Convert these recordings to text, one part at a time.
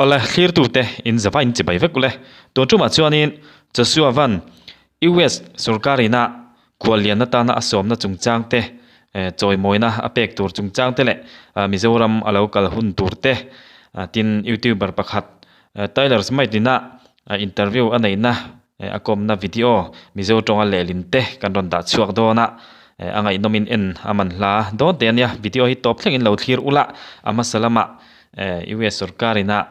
Awle, thlirtute in zava in chibai vek ule. Tun tumah chuanin Joshua Van US sorkar ina khuallian atana a sawmna chungchang te, chawimawina a pek tur chungchang te leh Mizoram a lo kal hun tur te, tin YouTuber pakhat Tyler Smith ina interview a neihna a kawmna video Mizo tawnga lehlin te kan rawn dah chhuak dawn a, a ngaihnawmin en a man hla dawn teh a nia. Video hi tawp thlengin lo thlir ula, a hmasa lamah US sorkar ina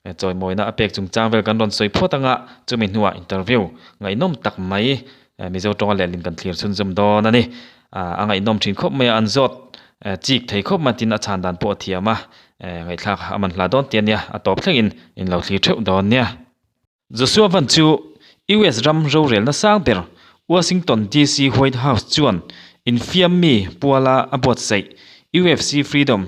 chawimawina a pek chungchang vel kan rawn sawi phawt anga, chumi hnuah interview ngaihnawm tak mai Mizo tawnga lehlin kan thlir chhunzawm dawn a ni. A ngaihnawm thin khawp mai a, an zawt chik thei khawp mai tin a chhan dan pawh a thiam a, ngaihthlak a man hla dawn teh a nia, a tawp thlengin in lo thlir theuh dawn nia. Joshua Van chu US ram rorelna sang ber Washington DC White House chuan infiam mi puala a buatsaih UFC Freedom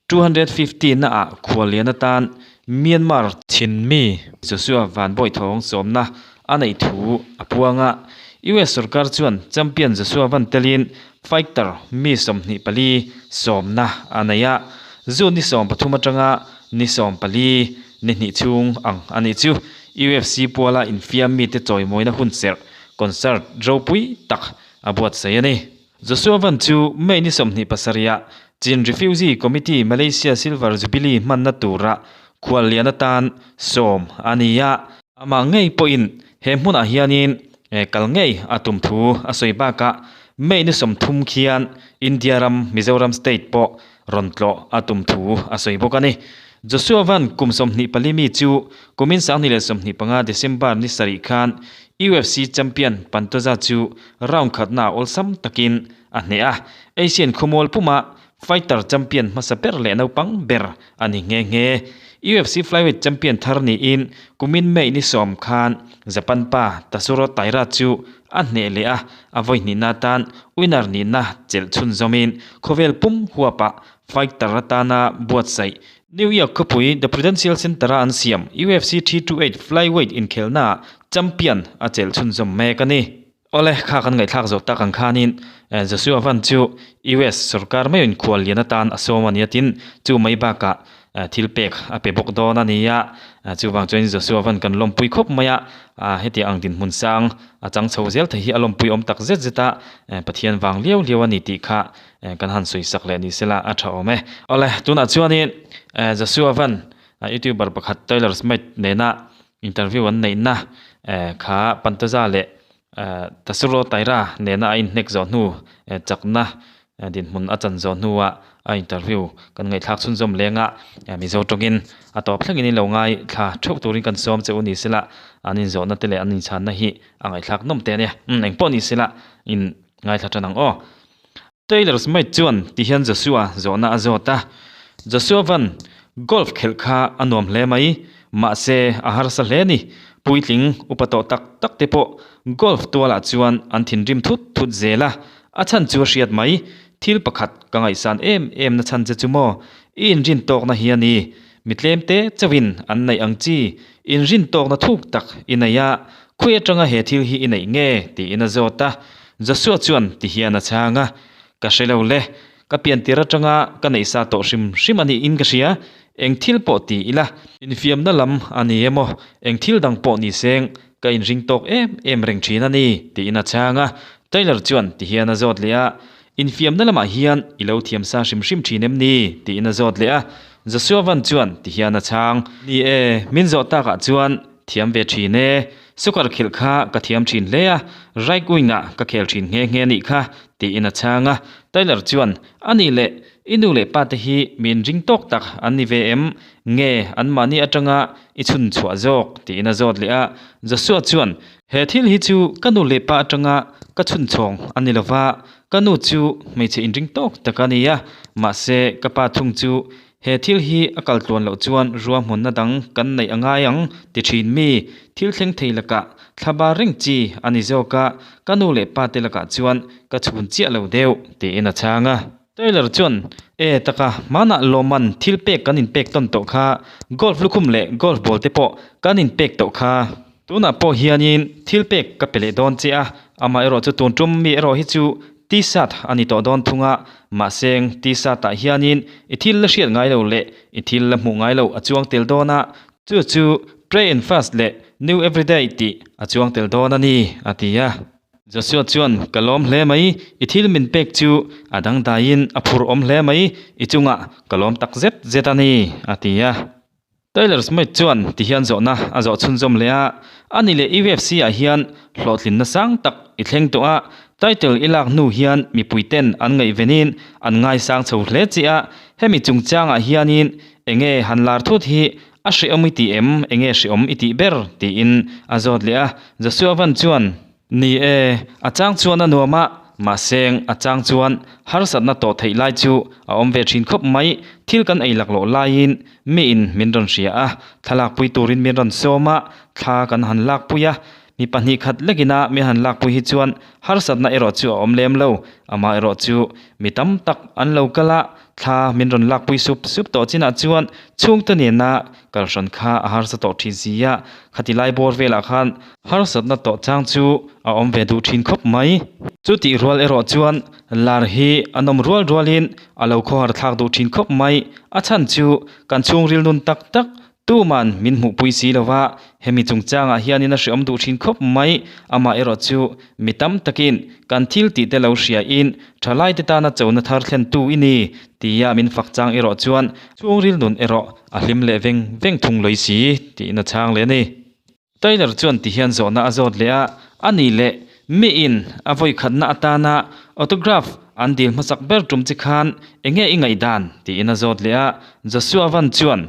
250 naah khuallian atan Myanmar thin mi Joshua Van Bawithawng sawmna a neih thu a puang a. US sorkar chuan champion Joshua Van telin fighter mi 24 sawmna a nei a, June ni 13 atanga ni 14 Ni hnih chhung ang a nih chu UFC puala infiam mite chawimawina hunserh, concert, ropui tak a buatsaih a ni. Joshua Van chu May ni 27 ah Chin Refugee Committee Malaysia Silver Jubilee hmanna tura khuallian atan sawm a ni a. Amah ngei pawhin he hmunah hianin kal ngei a tum thu a sawi bakah May ni 30 khian India ram Mizoram state pawh rawn tlawh a tum thu a sawi bawk a ni. Joshua Van kum 24 mi chu kumin 2025 December ni sarih khan UFC champion Pantoja chu round khatnaah awlsam takin a hneh a, Asian khawmual puma fighter champion hmasa ber leh naupang ber a ni nghe nghe. UFC flyweight champion thar niin kumin May ni 10 khan Japan pa Tatsuro Taira chu a hneh leh a, a vawi hnihna atan winner nihna chelh chhunzawmin khawvel pum huapah fighter atana buatsaih New York khawpui The Prudential Center-a an siam UFC 328 flyweight inkhelhnaah champion a chelh chhunzawm mek a ni. Awle, kha kan ngaihthlak zawh tak ang khanin Joshua Van chu US sorkar meuhin khual lian atan a sawm a nia tin chu mai bakah thil pek a pe bawk dawn a ni a, chuvang chuan Joshua Van kan lawmpui khawp mai a, hetiang ang dinhmun sang a chang chho zel thei hi a lawmpui awm tak zet zet a, Pathian vang liau liau a ni tih kha kan han sawi sak leh ni sela a tha awm e. Awle, tunah chuanin Joshua Van YouTuber pakhat Tyler Smith nena interview an neihna kha Pantoja leh Tatsuro Taira nena a inhnek zawh hnu chakna dinhmun a chan zawh hnuah a interview kan ngaihthlak chhunzawm leng a, Mizo tawngin a tawp thlengin i lo ngaithla theuh turin kan sawm che u ni sela, an inzawhna te leh an inchhanna hi a ngaihthlak nawm teh a nia. Umm engpawh ni sela in ngaithla tan ang aw. Taylor Smith chuan ti hian Joshua zawhna a zawt a, Joshua Van, golf khelh kha a nuam hle mai, mahse a harsa hle ni. Puitling upa tawh tak tak te pawh golf tualah chuan an thinrim thut thut zel a, a chhan chu a hriat mai. Thil pakhat ka ngaihsan em em na chhan che chu maw, i inrin tawkna hi a ni. Mi tlem te chauhin an neih ang chi, inrin tawkna thuk tak i nei a, khawi atanga he thil hi i neih nge? tiin a zawt a. Joshua chuan ti hian a chhang a, Ka hre lo le, ka pian tir atanga ka neih sa tawh hrim hrim a niin ka hria, eng thil pawh ti ila, infiamna lam a ni emaw, eng thil dang pawh ni seng, ka inring tawk em em reng thin a ni, tiin a chhang a. Taylor chuan ti hian a zawt leh a, Infiamna lamah hian i lo thiam sa hrim hrim thin em ni? tiin a zawt leh a. Joshua Van chuan ti hian a chhang, Ni e, min zawh takah chuan thiam ve thin e. Soccer khelh kha ka thiam thin hle a, right wing-ah ka khel thin nghe nghe anih kha, tiin a chhang a. Taylor chuan, A nih leh, i nu leh pa te hi min ring tawk tak an ni ve em? Nge anmahni atanga i chhun chhuah zawk? tiin a zawt leh a. Joshua chuan, He thil hi chu ka nu leh pa atanga ka chhun chhawng a ni lova, ka nu chu hmeichhe inring tawk tak a ni a, mahse ka pa thung chu he thil hi a kal tluan loh chuan ruahmanna dang kan neih a ngai ang ti thin mi, thil thleng thei lakah thla bar reng chi a ni zawk a, ka nu leh pa te lakah chuan ka chhun chiah lo deuh tiin a chhang a. Taylor chuan, E taka, hmanah lawmman thil pek kan inpek tawn tawh kha, golf lukhum leh golf ball te pawh kan inpek tawh kha. Tunah pawh hianin thil pek ka pe leh dawn che a, amaherawh chu tun tum mi erawh hi chu T-shirt a ni tawh dawn thung a, mahse T-shirt ah hianin i thil la hriat ngai lo leh i thil la hmuh ngai lo a chuang tel dawn a. Chu chu Pray and Fast leh New Everyday tih a chuang tel dawn a ni, a ti a. Joshua chuan, Ka lawm hle mai, i thil min pek chu a dangdaiin a phur awm hle mai, i chungah ka lawm tak zet zet a ni, a ti a. Taylor Smith chuan tihian zawhna a zawh chhunzawm leh a, A ni leh UFC ah hian hlawhtlinna sang tak i thleng tawh a, title i lak hnu hian mipuiten an ngaihvenin an ngaisang chho hle che a, hemi chungchangah hianin enge han lar thut hi a hrehawm i tih em, enge hrehawm i tih ber? tiin a zawt leh a, Joshua Van chuan, Ni e, a chang chuan a nuam a, mahse a chang chuan harsatna tawh theih lai chu a awm ve thin khawp mai. Thil kan ei laklawh laiin miin min rawn hria a, thlalakpui turin min rawn sawm a, thla kan han lakpui a. Mi pahnih khat lekina min han lakpui hi chuan harsatna erawh chu a awm lem lo. Amaherawh chu mi tam tak an lo kal a, thla min rawn lakpui sup sup tawh chinah chuan chhungte nena kalhran kha a harsa tawh thin si a, khati lai bawr velah khan Harsatna tawh chang chu a awm ve duh thin khawp mai. Chutih rual erawh chuan lar hi a nawm rual rualin a lo khawhar thlak duh thin khawp mai. A chhan chu kan chhungril nun tak tak tuman min hmuhpui si lo va, hemi chungchangah hianin a hreawm duh thin khawp mai. Amah erawh chu mi tam takin kan thil tih te lo hriain thalaite tana chona thar thlentu i ni tia min fak chang erawh chuan chhungril nun erawh a hlim leh veng veng thung lawih si tiin a chhang leh a ni. Taylor chuan tihian zawhna a zawt leh a, a nih leh miin a vawikhatna atana autograph an dil hmasak ber tum chi khan enge i ngaihdan? tiin a zawt leh a, Joshua Van chuan,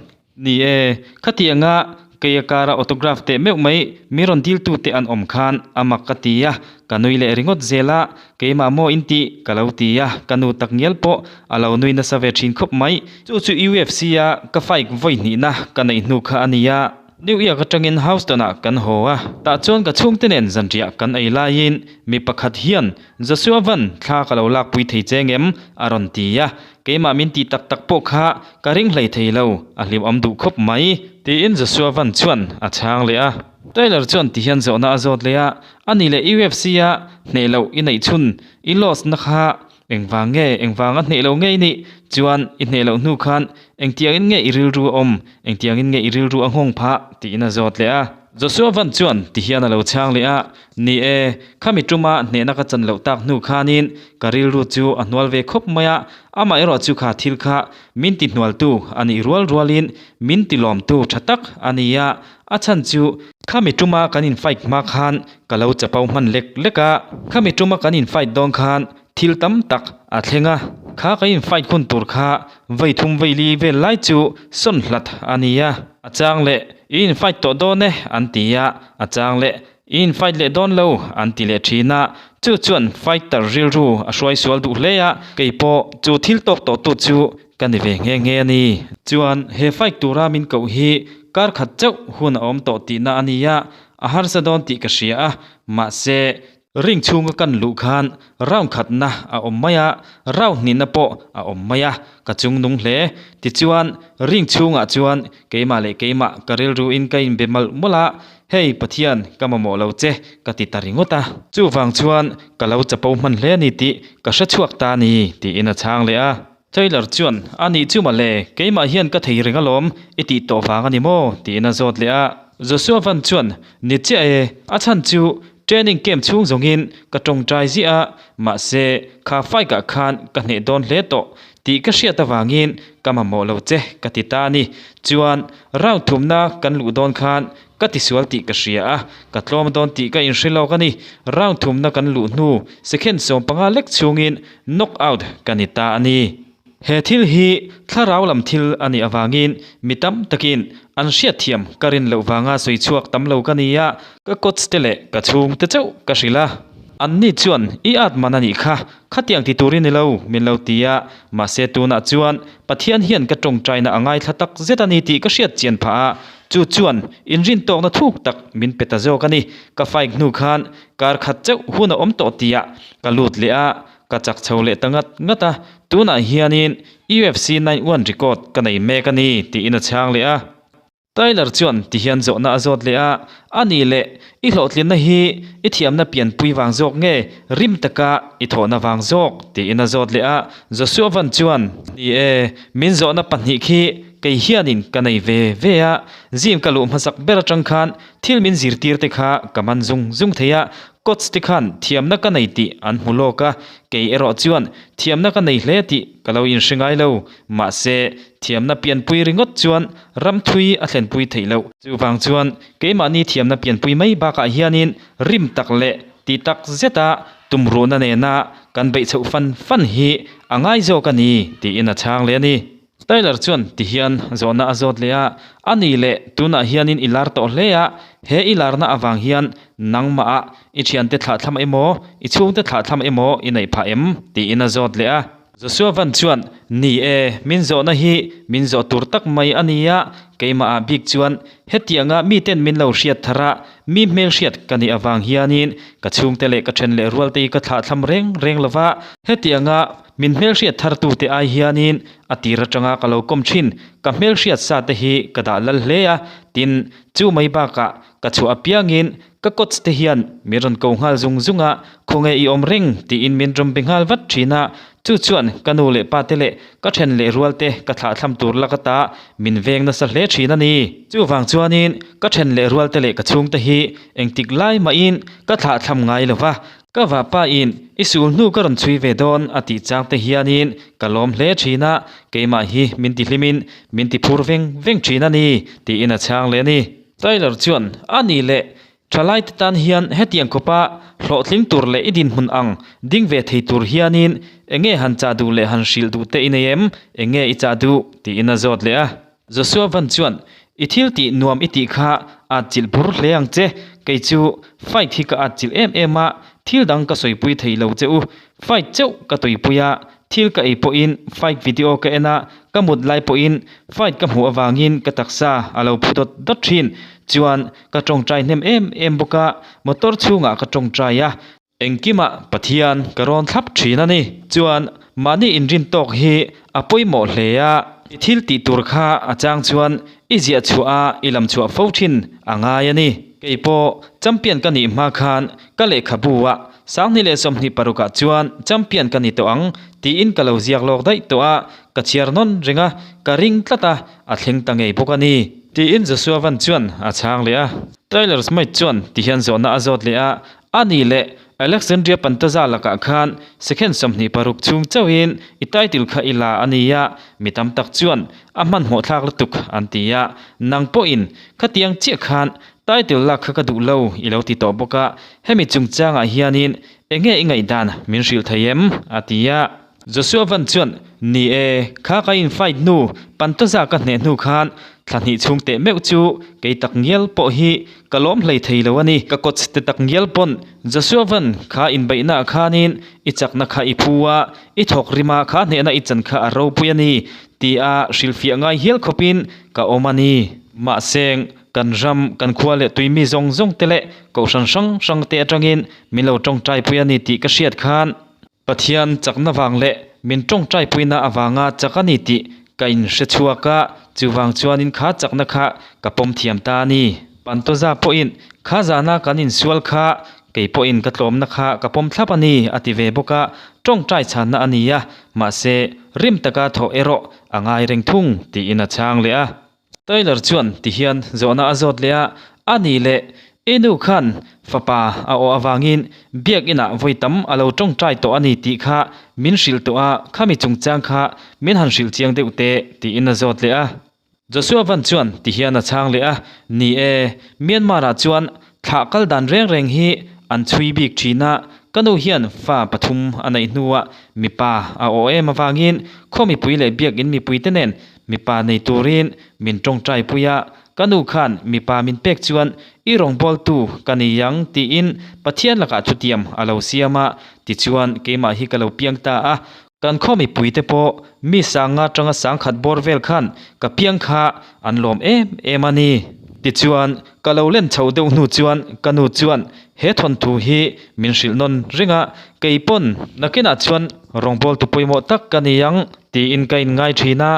Ni e, khatianga kei a kara autograph teh meuh mai mi rawn diltu te an awm khan a mak ka ti a, ka nui leh ringawt zel a, keimah maw in tih ka lo ti a, ka nu tak ngial pawh a lo nui nasa ve thin khawp mai. Chu chu UFC a ka fight vawi hnihna ka neih hnu kha a ni a. New York atangin Houston-ah kan haw a, tah chuan ka chhungte nen zanriah kan ei laiin mi pakhat hian Joshua Van thla ka lo lakpui thei che ngem? a rawn ti a, keimah min tih tak tak pawh kha ka ring hlei thei lo, a hlimawm duh khawp mai. Tiin Joshua Van chuan a chhang leh a. Taylor chuan tihian zawhna a zawt leh a, A nih leh UFC-a hneh loh i neih chhun i loss na kha Engvang nge, engvang a hneh lo ngei nih chuan i hneh loh hnu khan engtiangin nge i rilru a awm, engtiangin nge i rilru a nghawng phah? tiin a zawt leh a. Joshua Van chuan tihian a lo chhang leh a, Ni e, khami tuma hnehna ka chan loh tak hnu khanin ka rilru chu a hnual ve khawp mai a, amaherawh chu kha thil kha min ti hnualtu a nih rual rualin min ti lawmtu tha tak a ni a, a chhan chu khami tuma kan in fight hma khan ka lo chapo hman lek lek a, khami tuma kan in fight dawn khan Thil tam tak a thleng a, kha ka in fight hun tur kha vei thum vei li vel lai chu sawn hlat a ni a, a chang leh i in fight tawh dawn e an ti a, a chang leh i in fight leh dawn lo an ti leh thin a, chu chuan fighter rilru a hruai sual duh hle a, kei pawh chu thil tawk tawh tu chu ka ni ve nghe nghe a ni. Chuan he fight tura min koh hi kar khat chauh hun a awm tawh tihna a ni a, a harsa dawn tih ka hria a, mahse Ring chhunga kan luh khan round khatna a awm mai a, round hnihna pawh a awm mai a, ka chung nung hle. Tichuan, ring chhungah chuan keimah leh keimah ka rilruin ka inbe malh mawlh a, Hei Pathian, ka mamawh lo che, ka ti ta ringawt a. Chuvang chuan ka lo chapo hman hle a ni tih ka hre chhuak ta a ni, tiin a chhang leh a. Taylor chuan, A nih chu mawle, keimah hian ka thei reng alawm, i tih tawh vang a ni maw? tiin a zawt leh a. Joshua Van chuan, Ni chiah e, a chhan chu training camp chhung zawngin ka tawngtai ziah a, mahse kha fight ah khan ka hneh dawn hle tawh tih ka hriat avangin ka mamawh lo che ka ti ta a ni. Chuan round thumna kan luh dawn khan Ka tisual tih ka hria a, ka tlawm dawn tih ka inhre lawk a ni. Round thumna kan luh hnu second 15 lek chhungin knock out ka ni ta a ni. He thil hi thlarau lam thil a nih avangin mi tam takin an hriatthiam ka rin loh vanga sawi chhuak tam lo ka ni a, ka coach te leh ka chhungte chauh ka hrilh a. Anni chuan i at man a nih kha, khatiang ti tur i ni lo min lo ti a, mahse tunah chuan Pathian hian ka tawngtaina a ngaithla tak zet a ni tih ka hriat chian phah a, Chu chuan inrintawkna thuk tak min pe ta zawk a ni. Ka fike hnu khan kar khat chauh hun a awm tawh tihah ka lut leh a, ka chak chho leh ta ngat ngat a, tunah hianin UFC 9-1 record ka nei mek a ni tiin a chhang leh a. Tyler chuan tihian zawhna a zawt leh a, A nih leh, i hlawhtlinna hi i thiamna pianpui vang zawk nge rim taka i thawhna vang zawk? tiin a zawt leh a. Joshua Van chuan, Ni e, min zawhna pahnih khi. kei hianin ka nei ve ve a, gym ka luh hmasak ber atang khan thil min zirtir te kha ka man zung zung thei a, coach te khan thiamna ka nei tih an hmu lawk a, kei erawh chuan thiamna ka nei hle tih ka lo inhre ngai lo, mahse thiamna pianpui ringawt chuan ram thui a thlenpui theih loh. Chuvang chuan keimahni thiamna pianpui mai bakah hianin rim tak leh tih tak zeta tumruhna nena kan beih chhoh fan fan hi a ngai zawk a ni tiin a chhang leh a ni. Tyler chuan tihian zawhna a zawt leh a, A ni leh tunah hianin i lar tawh hle a, he i larna avang hian nangmah ah i thiante thlahthlam emaw, i chhungte thlahthlam emaw i neih phah em? tiin a zawt leh a. Joshua Van chuan, Ni e, min zawhna hi min zawh tur tak mai a ni a, keimah ah bik chuan hetianga miten min lo hriat thar a, mi hmelhriat ka nih avang hianin ka chhungte leh ka then leh rualte hi ka thlahthlam reng reng lo va, hetianga min hmelhriat thar tute ai hianin a tir atanga ka lo kawm thin, ka hmelhriat sa te hi ka dah lal hle a, tin, chu mai bakah ka chhuah apiangin Ka coach te hian min rawn ko nghal zung zung a, khawnge i awm reng tiin min rawn be nghal vat thin a, chu chuan ka nu leh pa te leh ka then leh rual te ka thlahthlam tur lak ata min veng nasa hle thin a ni. Chuvang chuanin ka then leh rual te leh ka chhungte hi engtik lai mahin ka thlahthlam ngai lo va, ka vapa in i sul hnu ka rawn chhui ve dawn a tih chang te hianin ka lawm hle thin a, keimah hi min ti hlimin min ti phur veng veng thin a ni tiin a chhang leh a ni. Tyler chuan, A nih leh, thalaite tan hian hetiang khawpa hlawhtling tur leh i dinhmun ang ding ve thei tur hianin enge han chah duh leh han hrilh duh te i nei em? Enge i chah duh? tiin a zawt leh a. Joshua Van chuan, I thil tih nuam i tih kha atchilh bur hle ang che. Kei chu fight hi ka atchilh em em a, thil dang ka sawipui thei lo che u. Fight chauh ka tuipui a, Thil ka ei pawhin fight video ka en a, ka mut lai pawhin fight ka hmuh avangin ka taksa a lo phu dawt dawt thin. Chuan ka tawngtai hnem em em bawk a, motor chhungah ka tawngtai a. Engkimah Pathian ka rawn thlap thin a ni. Chuan mahni inrin tawk hi a pawimawh hle a, i thil tih tur kha a chang chuan i ziah chhuah a i lam chhuah fo thin a ngai a ni. Kei pawh champion ka nih hma khan ka lehkhabu ah Sanghni leh 26 ah chuan champion ka ni tawh ang tiin ka lo ziak lawk daih tawh a, ka chhiar nawn reng a, ka ring tlat a, a thleng ta ngei bawk a ni. Tiin Joshua Van chuan a chhang leh a. Tyler Smith chuan tihian zawhna a zawt leh a, A nih leh Alexandria Pantoja lakah khan second 26 chhung chauhin i title kha i la a nia, mi tam tak chuan a hmanhmawh thlak lutuk an ti a, nang pawhin khatiang chiah khan Title lak kha ka duh lo i lo ti tawh bawk a, hemi chungchangah hianin enge i ngaihdan min hrilh thei em? a ti a. Joshua Van chuan, Ni e, kha ka in fight hnu, Pantoja ka hneh hnu khan thla hnih chhung teh meuh chu kei tak ngial pawh hi ka lawm hlei thei lo a ni. Ka coach te tak ngial pawn Joshua Van kha inbeihnaah khanin i chakna kha i phu a, i thawk rima kha hnehna i chan kha a ropui a ni tia hrilhfiah ngai hial khawpin ka awm a ni. Mahse, Kan ram, kan khua leh tuimi zawng zawng te leh kohhran hrang hrang te atangin min lo tawngtaipui a ni tih ka hriat khan Pathian chakna vang leh min tawngtaipuina avanga chak a ni tih ka inhre chhuak a, chuvang chuanin kha chakna kha ka pawm thiam ta a ni. Pantoja pawhin kha zana kan insual kha kei pawhin ka tlawmna kha ka pawm thlap a ni a ti ve bawk a, tawngtai chhanna a ni a, mahse rim taka thawh erawh a ngai reng thung tiin a chhang leh a. Tyler chuan tihian zawhna a zawt leh a, A nih leh, i nu khan fapa a awh avangin biak inah vawi tam a lo tawngtai tawh a ni tih kha min hrilh tawh a, khami chungchang kha min han hrilh chiang deuh teh tiin a zawt leh a. Joshua Van chuan tihian a chhang leh a, Ni e, Myanmar-ah chuan Thlah kal dan reng reng hi an chhui bik thin a, ka nu hian fa pathum a neih hnuah mipa a awh em avangin khaw mipui leh biakinn mipuite nen mipa nei turin min tawngtai pui a, ka nu khan mipa min pek chuan i rawngbawltu ka ni ang tiin Pathian lakah thutiam a lo siam a, tichuan keimah hi ka lo piang ta a, kan khaw mipuite pawh mi sanga tanga sangkhat bawr vel khan ka piang kha an lawm em em a ni. Tichuan, ka lo len chhoh deuh hnu chuan ka nu chuan he thawnthu hi min hrilh nawn reng a, kei pawn nakinah chuan rawngbawltu pawimawh tak ka ni ang tiin ka inngai thin a.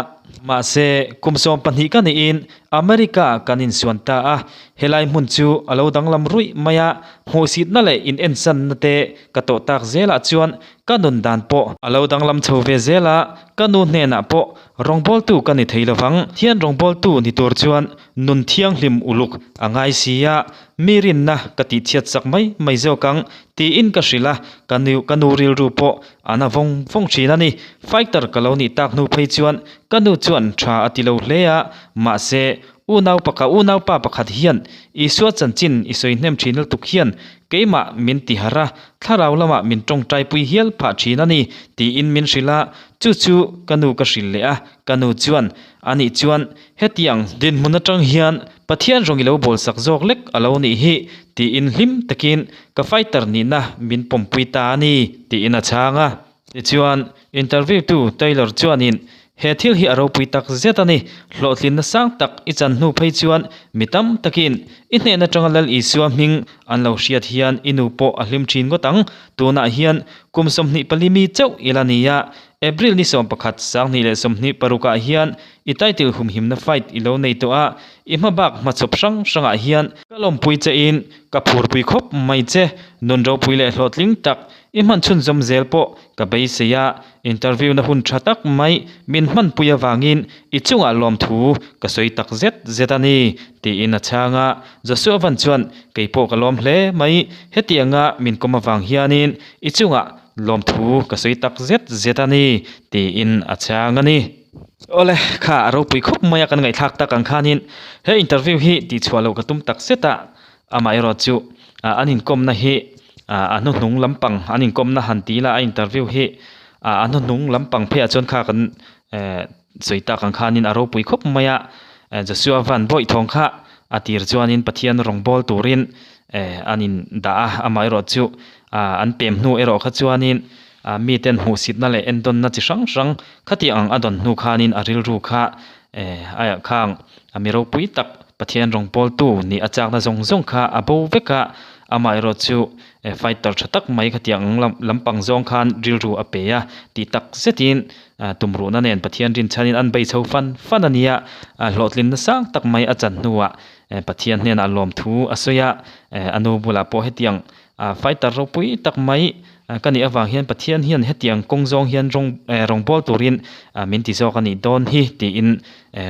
Mahse, kum 12 ka niin. America ah kan insuan ta a, helai hmun chu a lo danglam ruih mai a, hmuhsitna leh in ensanna te ka tawh tak zelah chuan ka nun dan pawh a lo danglam chho ve zel a, ka nu hnenah pawh rawngbawltu ka ni thei lovang, thian rawngbawltu ni tur chuan nun thianghlim uluk a ngai si a, mi rinna ka tihchhiat sak mai mai zawk ang tiin ka hrilh a, ka nu ka nu rilru pawh a na vawng vawng thin a ni. Fighter ka lo nih tak hnu phei chuan ka nu chuan tha a ti lo hle a, mahse unau paka unaupa pakhat hian Isua chanchin i sawi hnem thin lutuk hian keimah min ti harh a, thlarau lamah min tawngtaipui hial phah thin a ni tiin min hrilh a, chu chu ka nu ka hrilh leh a, ka nu chuan anih chuan hetiang dinhmun atang hian Pathian rawng i lo bawlsak zawk lek a lo nih hi tiin hlim takin ka fighter nihna min pawmpui ta a ni tiin a chhang a. Tichuan, interview tu Taylor chuanin he thil hi a ropui tak zet a ni, hlawhtlinna sang tak i chan hnu phei chuan mi tam takin i hnen atanga Lal Isua hming an lo hriat hian i nu pawh a hlim thin ngawt ang, tunah hian kum 24 mi chauh i la ni a, April ni 11 2026 ah hian i title humhimna fight i lo nei tawh a, i hma bak hmachhawp hrang hrangah hian ka lawmpui che in ka phurpui khawp mai che, nun ropui leh hlawhtling tak i hman chhunzawm zel pawh ka beisei a, interview na hun tha tak mai min hmanpui avangin i chungah lawmthu ka sawi tak zet zet a ni, tiin a chhang a. Joshua van chuan, Kei pawh ka lawm hle mai, hetianga min kawm avang hianin i chungah lawmthu ka sawi tak zet zet a ni, tiin a chhang a ni. Awle, kha a ropui khawp mai a kan ngaihthlak tak ang khanin he interview hi tihchhuah loh ka tum tak zet a, Amaherawh chu an inkawmna hi a hnuhnung lampang an inkawmna han ti ila a interview hi a hnuhnung lampang pheiah chuan kha kan sawi tak ang khanin a ropui khawp mai a, Joshua van bawih thawng kha a tir chuanin Pathian rawn bawl turin an in dah a, amaherawh chu an pem hnu erawh kha chuanin miten hmuhsitna leh entawnna chi hrang hrang khatiang ang a dawn hnu khanin a rilru kha a khang a mi ropui tak Pathian rawng pawltu nih a chakna zawng zawng kha a bo vek a, amaherawh chu fighter tha tak mai khatiang ang lampang zawng khan rilru a pe a tih tak zetin tumruhna nen Pathian rinchhanin an bei chho fan fan a nia, hlawhtlinna sang tak mai a chan hnuah Pathian hnenah lawmthu a sawi a, a nu bulah pawh hetiang Fighter ropui tak mai ka nih avang hian Pathian hian hetiang kawng zawng hian rawng rawngbâwl turin min ti zawk a nih dawn hi tiin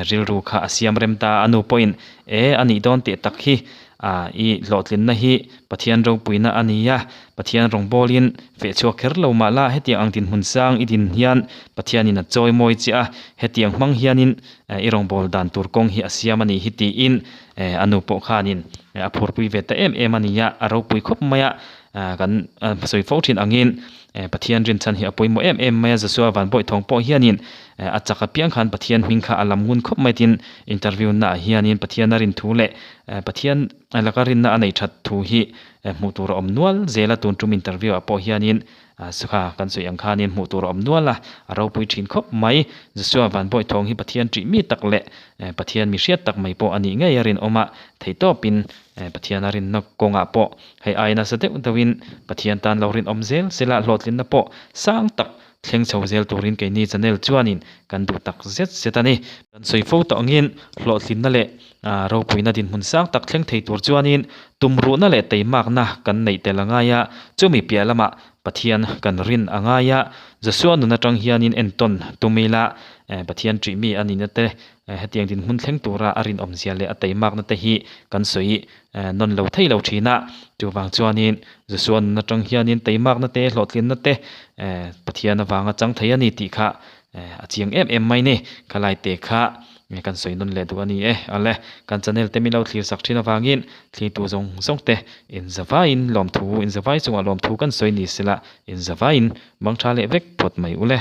rilru kha a siam rem ta a. A nu pawhin e a nih dawn tih tak hi i hlawhtlinna hi Pathian ropuina a ni a, Pathian rawngbâwlin feh chhuak kher lo mah la hetiang ang dinhmun sang i din hian Pathianin a chawi mawi che a, hetiang hmang hianin i rawngbâwl dan tur kawng hi a siam a nih hi tiin a nu pawh khanin a phurpui ve ta em em a ni a, a ropui khawp mai a, kan sawi fo thin angin Pathian rinchhan hi a pawimawh em em mai a, Joshua van bawih thawng pawh hianin a chak apiang khan Pathian hming kha a lam ngun khawp mai tin interview naah hianin Pathian a rin thu leh Pathian laka rinna a neih that thu hi hmuh tur a awm nual zel a, tun tum interview ah pawh hianin Sukha kan sawi ang khanin hmuh tur a awm nual a, a ropui thin khawp mai. Joshua van bawih thawng hi Pathian ṭih mi tak leh Pathian mi hriat tak mai pawh a nih ngei a rinawm a, theihtawpin Pathian a rinna kawngah pawh hei ai nasa deuh deuhin Pathian tan lo rinawm zel sela hlawhtlinna pawh sang tak thleng chho zel turin keini channel chuanin kan duh tak zet zet a ni. Kan sawi fo tawh angin hlawhtlinna leh ropuina dinhmun sang tak thleng thei tur chuanin tumruhna leh teimakna kan neih tel a ngai a, chumi piah lamah Pathian kan rin a ngai a, Joshua nun atang hianin entawn tum ila Pathian ṭih mi a nihna te, hetiang dinhmun thleng tura a rinawmzia leh a teimakna te hi kan sawi nawn lo thei lo thin a, chuvang chuanin Joshua nun atang hianin teimakna te, hlawhtlinna te Pathian avanga chang thei a ni tih kha a chiang em em mai ni, khalai te kha kan sawi nawn leh duh a ni e. Awle, kan channel te min lo thlir sak thin avangin thlitu zawng zawng te inzavaiin lawmthu, inzavai chungah lawmthu kan sawi ni sela inzavaiin mang tha leh vek phawt mai ule.